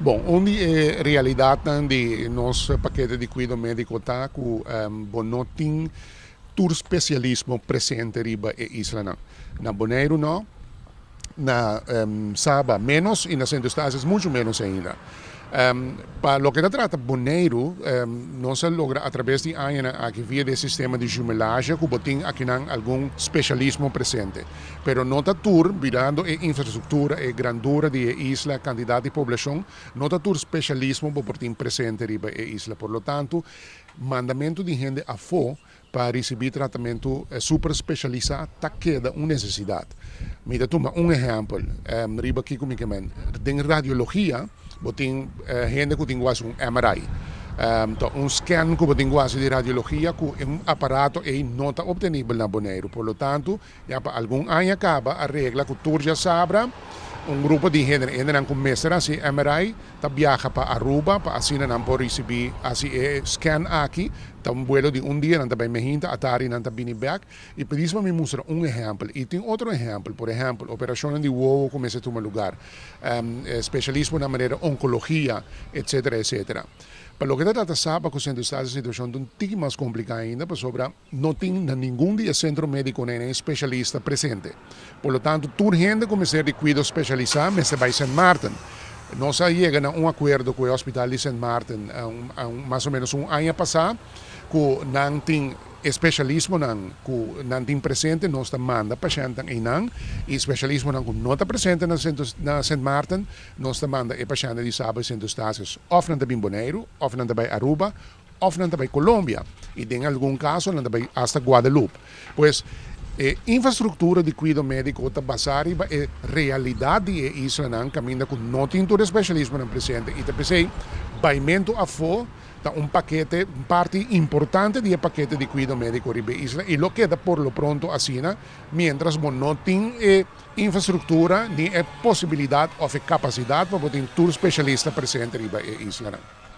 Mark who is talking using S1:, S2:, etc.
S1: Bon, un di e realidatnan di nos pakete di kuido médiko ta ku bo no tin tur spesialismo presente riba e islanan. Na Boneiru no, na Saba ménos i na Sint Eustatius muchu ménos ainda. Pa loke ta trata Boneiru, nos a logra atrabes di añanan aki via di e sistema di jumelage ku bo tin akinan algun spesialismo presente. Pero no ta tur, mirando e infrastruktura, e grandura di e isla, kantidat di poblashon, no ta tur spesialismo bo por tin presente riba e isla. Por lo tanto, mandamentu di hende afó pa risibí tratamentu super spesialisá ta keda un nesesidat. Mi ta tuma un ehèmpel riba kiko mi ke men. Den radiologia bo tin hende ku tin ku hasi un MRI. Ta un scan ku bo tin ku hasi di radiologia ku e aparato ei no ta optenibel na Boneiru. Por lo tantu, ya pa algun aña kaba a regla ku tur djasabra un grupo di hende, hendenan ku mester hasi MRI, ta biaha pa Aruba pa asina nan por ricibi haci e scan aki. Ta un buelo di un dia, nan ta bay mehinta, atari nan ta bini bek. Y pedis pa mi mustra un ehempel. Y tin otro ehempel, por ehempel, operacionnan di wowo cu mester tuma lugar, specialismonan manera oncologia, etcetera, etcetera. Pa loke ta trata Saba cu Sint Eustatius e situacion ta un tiki mas complica ainda pasobra no tin na ningun di e centro mediconan e specialista presente. Por lo tanto, tur hende ku mester di kuido spesialisá mester bai Sint Maarten. Nos a yega na un akuerdo ku e hospital di Sint Maarten mas o ménos un aña pasá ku nan tin e spesialismonan ku nan tin presente, nos ta manda pashèntnan einan i spesialismonan ku no ta presente na Sint Maarten, nos ta manda e pashèntnan di Saba i Sint Eustatius. Òf nan ta bin Boneiru, òf nan ta bai Aruba, Of nan ta bai Colombia y den algun caso nan ta bai hasta Guadeloupe. Pues e infrastructura di cuido medico ta basa riba e realidad di e islanan caminda cu no tin tur e specialismonan presente y ta pesey baimento afo ta un pakete, un parti importante di e pakete di cuido medico riba e isla y lo keda por lo pronto asina mientras bo no tin e infrastructura ni e posibilidad of e capacidad pa bo tin tur specialista presente riba e islanan.